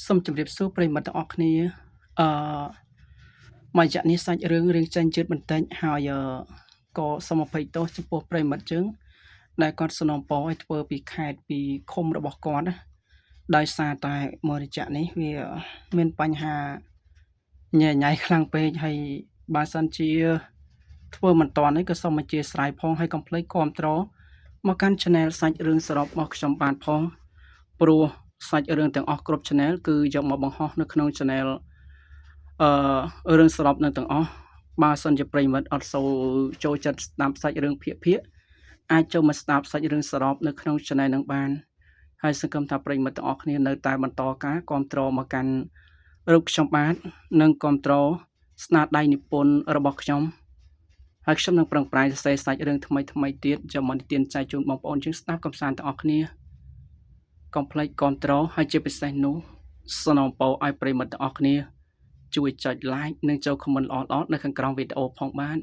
សូមជម្រាបសួរប្រិយមិត្តទាំងអស់គ្នាអឺមួយរយៈនេះសាច់រឿងរឿងចេញជឿតបន្តិចហើយក៏សូមអភ័យទោសចំពោះប្រិយមិត្តយើងដែលគាត់សំណូមពរឲ្យធ្វើពីខេត្តពីឃុំរបស់គាត់ណាដោយសារតែមួយរយៈនេះវាមានបញ្ហាញ៉ៃញ៉ៃខ្លាំងពេកហើយបើសិនជាធ្វើមិនតាន់នេះក៏សូមអធិស្ឋានផងហើយកុំភ្លេចគាំទ្រមកកាន់ Channel សាច់រឿងសរុបរបស់ខ្ញុំបានផងព្រោះសាច់រឿងទាំងអស់គ្រប់ Channel គឺយកមកបង្ហោះនៅក្នុង Channel អឺរឿងសរុបនៅទាំងអស់បើសិនជាប្រិយមិត្តអត់សូវចូលចិត្តស្ដាប់សាច់រឿងភាគភាគអាចចូលមកស្ដាប់សាច់រឿងសរុបនៅក្នុង Channel នឹងបានហើយសង្ឃឹមថាប្រិយមិត្តទាំងអស់គ្នានៅតែបន្តការគ្រប់គ្រងមកកាន់រូបខ្ញុំបាទនិងគ្រប់គ្រងស្នាដៃនិពន្ធរបស់ខ្ញុំហើយខ្ញុំនឹងប្រឹងប្រែងសរសេរសាច់រឿងថ្មីថ្មីទៀតយកមកនិទានចែកជូនបងប្អូនយើងស្ដាប់កម្សាន្តទាំងអស់គ្នាកុំភ្លេចគ្រប់គ្រងហើយជាពិសេសនោះសំណពរឲ្យប្រិយមិត្តទាំងអស់គ្នាជួយចុច like និងចូល comment ល្អៗនៅខាងក្រោមវីដេអូផងបាទ។